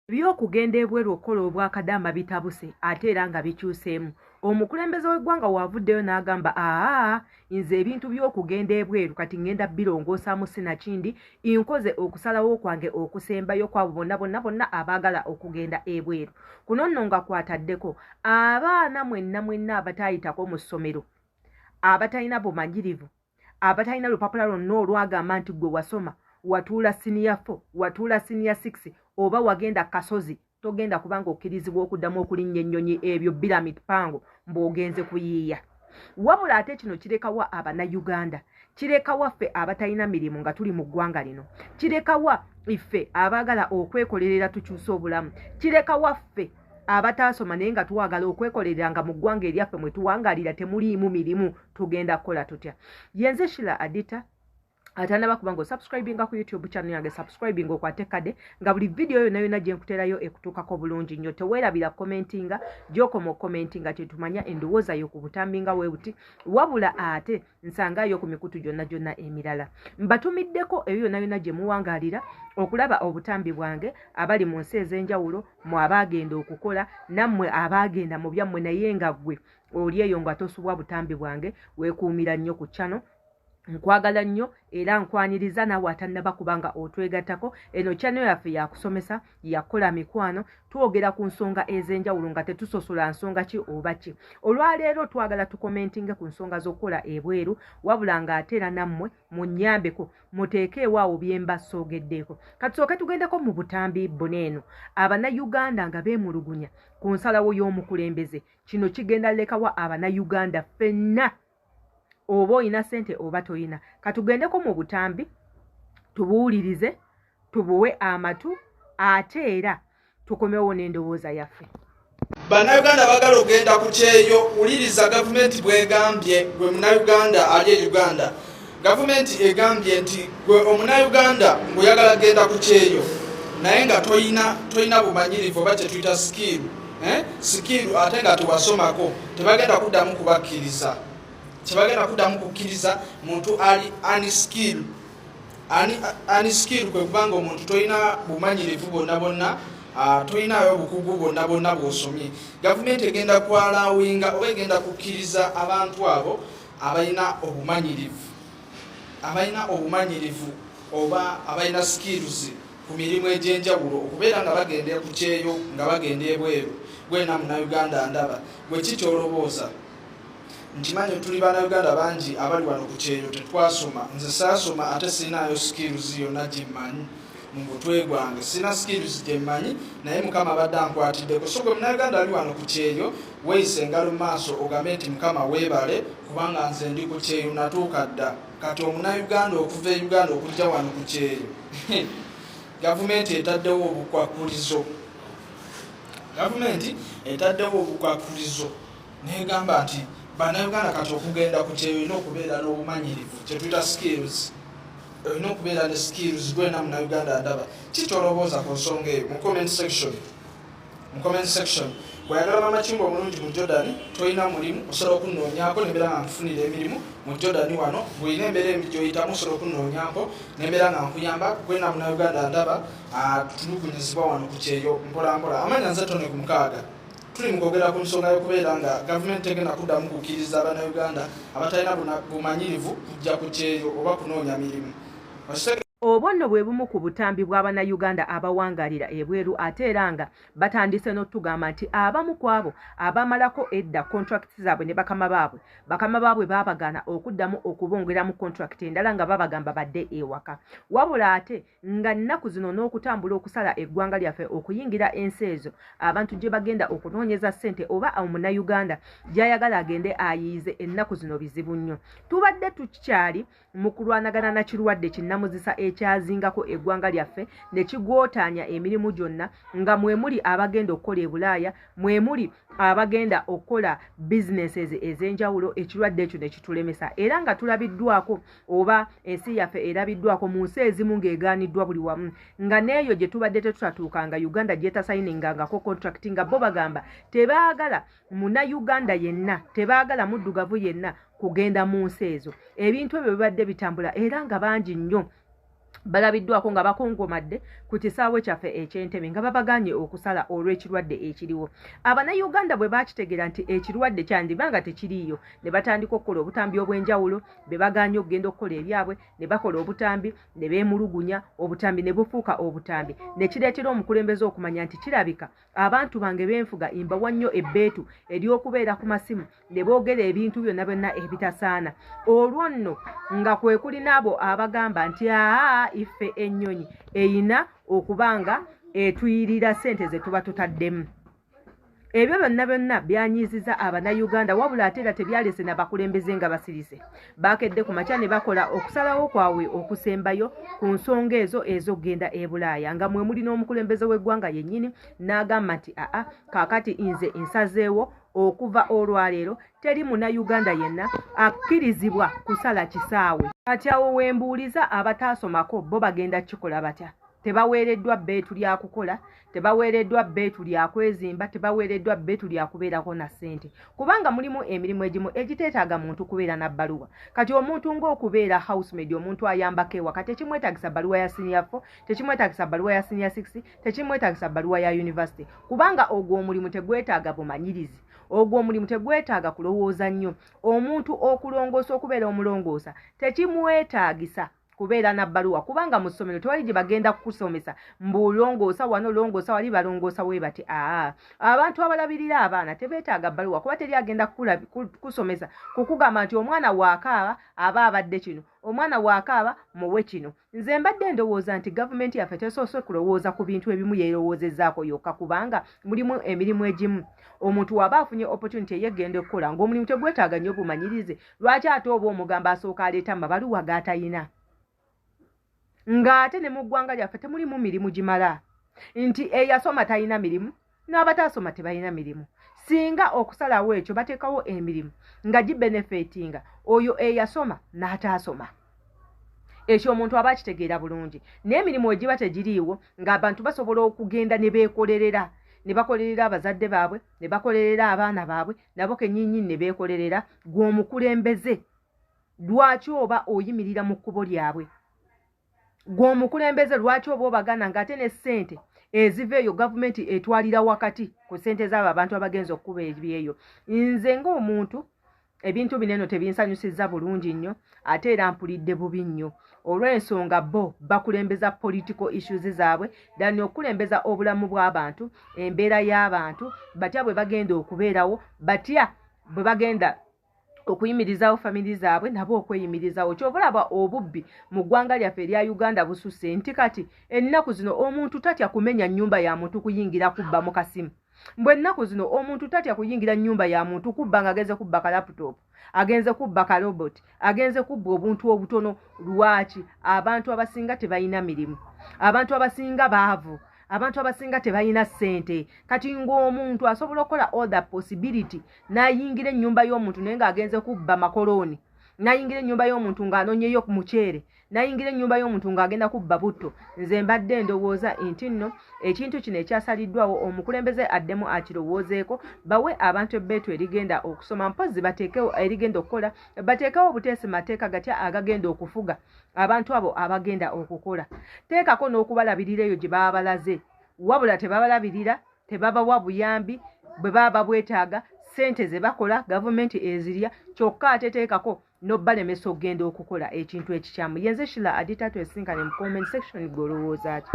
Eby'okugenda ebweru okukola obwakadaama bitabuse ate era nga bikyuseemu. Omukulembeze w'eggwanga w'avuddeyo n'agamba, Aa, nze ebintu by'okugenda ebweru kati ŋŋenda birongoosaamu sinakindi nkoze okusalawo kwange okusembayo kw'abo bonna bonna bonna abaagala okugenda ebweru. Kuno nno nga kw'ataddeko abaana mwenna mwenna abataayitako mu ssomero, abatalina bumanyirivu, abatalina lupapula lwonna olwagamba nti gwe wasoma watuula siniya 4, watuula siniya 6 oba wagenda kasozi, togenda kubanga okkirizibwa okuddamu okulinnya ennyonyi ebyo bbira mipango mbw'ogenze kuyiiya. Wabula ate kino kirekawa Abannayuganda, kirekawa ffe abatalina mirimu nga tuli mu ggwanga lino, kirekawa iffe abaagala okwekolerera tukyuse obulamu, kirekawa ffe abataasoma naye nga twagala okwekolerera nga mu ggwanga eryaffe mwe tuwangaalira temuliimu mirimu, tugenda kukola tutya? Yenze Shila Adita. Atanaba kuba nga osubscribinga ku YouTube channel yange, subscribing okwate kade nga buli video yonna yonna gye nkuteerayo ekutuukako bulungi nnyo. Teweerabira commentinga, gy'okoma okucommentinga tetumanya endowooza yo ku butambi nga weebuti. Wabula ate nsangayo ku mikutu gyonna gyonna emirala, mbatumiddeko ebyo byonna byonna gye muwangaalira okulaba obutambi bwange, abali mu nsi ez'enjawulo, mu abaagenda okukola, nammwe abaagenda mu byammwe, naye nga ggwe oli eyo nga tosubwa butambi bwange, weekuumira nnyo ku channel. Nkwagala nnyo era nkwaniriza naawe atannaba kubanga otwegattako. Eno channel yaffe yakusomesa, yakukola mikwano, twogera ku nsonga ez'enjawulo nga tetusosola nsonga ki oba ki. Olwaleero twagala tucommentinge ku nsonga z'okukola ebweru, wabula ng'ate era nammwe munnyambeko muteeke ewaawo bye mba soogeddeeko. Katusooke tugendeko mu butambi buno eno, Abannayuganda nga beemulugunya ku nsalawo y'omukulembeze. Kino kigenda lekawa Abannayuganda ffenna, oba oyina ssente oba toyina. Katugendeko mu butambi tubuwulirize, tubuwe amatu, ate era tukomewo n'endowooza yaffe. Bannayuganda bagala okugenda ku kyeyo, wuliriza gavumenti bwegambye. Gwe Munnayuganda ali e Uganda, gavumenti egambye nti gwe Omunnayuganda ng'oyagala kugenda ku kyeyo naye nga toyina bumanyirivu oba kyetuyita skill, eh? Skill ate nga tewasomako, tebagenda kuddamu kubakkiriza, tebagenda kuddamu kukkiriza muntu ali unskill. Unskill kwe kubanga omuntu tolina bumanyirivu bwonna bwonna, tolinayo obukugu bwonna bwonna bw'osomye. Gavumenti egenda kwallowinga oba egenda kukkiriza abantu abo abalina obumanyirivu, abalina obumanyirivu oba abalina skills ku mirimu egy'enjawulo okubeera nga bagenda ku kyeyo, nga bagenda ebweru. Gwena Munnayuganda ndaba gwe ki kyolowooza? Nkimanyi tuli Bannayuganda bangi abali wano ku kyeyo tetwasoma. Nze saasoma ate sirinayo skills yonna gyemmanyi mu mutwe gwange, sirina skills gyemmanyi, naye Mukama abadde ankwatiddeko. So gwe Munnayuganda ali wano ku kyeyo, weeyise engalo mu maaso ogambe nti, "Mukama weebale, kubanga nze ndi ku kyeyo, natuuka dda." Kati Omunnayuganda okuva e Uganda okujja wano ku kyeyo, gavumenti etaddewo obukwakulizo. Gavumenti etaddewo obukwakulizo negamba nti Bannayuganda kati okugenda ku kyeyo olina okubeera n'obumanyirivu, kyetuyita skills, olina okubeera ne skills. Gwena Munnayuganda ndaba kikyolowooza ku nsonga eyo mu comment section, mu comment section. Bw'oyagala mamakimba omulungi mu Jordan, tolina mulimu, osobola okunoonyaako nembeera nga nkufunira emirimu mu Jordan wano. Bw'olina embeera embi gy'oyitamu, osobola okunoonyaako nembeera nga nkuyamba. Gwena Munnayuganda ndaba tutulugunyizibwa wano ku kyeyo mpolampola. Amanya nze Tone ku mukaaga. Tuli mu kwogera ku nsonga y'okubeera nga gavumenti tegenda kuddamu kukkiriza Abannayuganda abatalina bumanyirivu kujja ku kyeyo oba kunoonya mirimu. Obwo nno bwe bumu ku butambi bw'Abannayuganda abawangaalira ebweru, ate era nga batandise n'otugamba nti abamu ku abo abamalako edda contract zaabwe ne bakama baabwe, bakama baabwe baabagaana okuddamu okubongeramu contract endala nga babagamba badde ewaka. Wabula ate nga nnaku zino n'okutambula okusala eggwanga lyaffe okuyingira ensi ezo abantu gye bagenda okunoonyeza ssente oba Omunnayuganda gy'ayagala agende ayiize, ennaku zino bizibu nnyo. Tubadde tukyali mu kulwanagana na kirwadde kinnamuzisa ekyazingako eggwanga lyaffe ne kigootaanya emirimu gyonna, nga mwe muli abagenda okukola e Bulaaya, mwe muli abagenda okukola businesses ez'enjawulo. Ekirwadde ekyo ne kitulemesa, era nga tulabiddwako oba ensi yaffe erabiddwako mu nsi ezimu ng'egaaniddwa buli wamu, nga n'eyo gye tubadde tetutatuukanga, Uganda gyetasayiningangako contract, nga bo bagamba tebaagala Munnayuganda yenna, tebaagala muddugavu yenna kugenda mu nsi ezo. Ebintu ebyo bibadde bitambula era nga bangi nnyo. Balabiddwako nga bakongomadde ku kisaawe kyaffe eky'Entebe nga babaganye okusala olw'ekirwadde ekiriwo. Abannayuganda bwe bakitegeera nti ekirwadde kyandiba nga tekiriiyo, ne batandika okukola obutambi obw'enjawulo. Be baganye okugenda okukola ebyabwe, ne bakola obutambi ne beemulugunya, obutambi ne bufuuka obutambi, ne kireetera omukulembeze okumanya nti kirabika abantu bange benfuga mbawa nnyo ebbeetu ery'okubeera ku masimu ne boogera ebintu byonna byonna ebitasaana. Olwo nno nga kwe kuli n'abo abagamba nti aa, iffe ennyonyi eyina okuba nga etuyirira ssente ze tuba tutaddemu. Ebyo byonna byonna byanyiiziza Abannayuganda, wabula ate era tebyalese na bakulembeze nga basirise. Bakedde ku makya ne bakola okusalawo kwabwe okusembayo ku nsonga ezo ez'okugenda e Bulaaya, nga mwe muli n'omukulembeze w'eggwanga yennyini, n'agamba nti aa, kaakati nze nsazeewo okuva olwaleero teri Munnayuganda yenna akkirizibwa kusala kisaawe. Kati awo wembuuliza, abataasomako bo bagenda kukikola batya? Tebaweereddwa bbeetu lya kukola, tebaweereddwa bbeetu lya kwezimba, tebaweereddwa bbeetu lya kubeerako na ssente, kubanga mulimu emirimu egimu egiteetaaga muntu kubeera na bbaluwa. Kati omuntu ng'okubeera housemaid, omuntu ayambako ewaka, tekimwetaagisa bbaluwa ya senior 4, tekimwetaagisa bbaluwa ya senior 6, tekimwetaagisa bbaluwa ya university, kubanga ogwo omulimu tegwetaaga bumanyirizi, ogwo omulimu tegwetaaga kulowooza nnyo. Omuntu okulongoosa, okubeera omulongoosa, tekimwetaagisa kubeera na bbaluwa, kubanga mu ssomero tewali gye bagenda kukusomesa mbu longoosa wano, longoosa wali, balongoosa we bati. Aa, abantu abalabirira abaana tebeetaaga bbaluwa, kuba teri agenda kusomesa kukugamba nti omwana waakaaba aba abadde kino, omwana waakaaba muwe kino. Nze mbadde ndowooza nti gavumenti yaffe tesoose kulowooza ku bintu ebimu, yeerowoozezaako yokka, kubanga mulimu emirimu egimu omuntu waba afunye opportunity eyegenda okukola ng'omulimu tegwetaaga nnyo bumanyirize, lwaki ate oba omugamba asooka aleeta amabaluwa g'atayina, ng'ate ne mu ggwanga lyaffe temulimu mirimu gimala, nti eyasoma talina mirimu n'abataasoma tebalina mirimu? Singa okusalawo ekyo bateekawo emirimu nga gibenefitinga oyo eyasoma n'ataasoma, ekyo omuntu aba akitegeera bulungi. N'emirimu egiba tegiriiwo, ng'abantu basobola okugenda ne beekolerera, ne bakolerera abazadde baabwe, ne bakolerera abaana baabwe, nabo kennyinnyini ne beekolerera. Gwe omukulembeze, lwaki oba oyimirira mu kkubo lyabwe? Gwe omukulembeze, lwaki oba obagana, ng'ate ne ssente eziva eyo gavumenti etwalira wakati ku ssente zaabo abantu abagenza okukuba ebyeyo? Nze ng'omuntu, ebintu bino eno tebinsanyusizza bulungi nnyo, ate era mpulidde bubi nnyo, olw'ensonga bo bakulembeza political issues zaabwe than okukulembeza obulamu bw'abantu, embeera y'abantu, batya bwe bagenda okubeerawo, batya bwe bagenda okuyimirizaawo famiri zaabwe, nabo okweyimirizaawo. Kyova olaba obubbi mu ggwanga lyaffe erya Uganda bususse, nti kati ennaku zino omuntu tatya kumenya nnyumba ya muntu kuyingira kubba mu kasimu. Mbwe ennaku zino omuntu tatya kuyingira nnyumba ya muntu kubba, nga agenze kubba ka laptop, agenze kubba ka robot, agenze kubba obuntu obutono. Lwaki? Abantu abasinga tebalina mirimu, abantu abasinga baavu, abantu abasinga tebalina ssente. Kati ng'omuntu asobola okukola all the possibility n'ayingira ennyumba y'omuntu, naye ng'agenze kubba makolooni, n'ayingira ennyumba y'omuntu ng'anoonyeyo ku muceere, n'ayingira ennyumba y'omuntu ng'agenda kubba butto. Nze mbadde ndowooza nti nno ekintu kino ekyasaliddwawo, omukulembeze addemu akirowoozeeko, bawe abantu ebbeetu erigenda okusoma, mpozzi bateekewo erigenda okukola, bateekewo obuteesi mateeka gatya agagenda okufuga abantu abo abagenda okukola. Teekako n'okubalabirira eyo gye baba balaze, wabula tebabalabirira, tebabawa buyambi bwe baba babwetaaga. Ssente ze bakola gavumenti ezirya, kyokka ate teekako n'obbalemesa okugenda okukola ekintu ekikyamu. Yenze Shila Adita, twesinkane mu comment section. Gwe olowooza ki?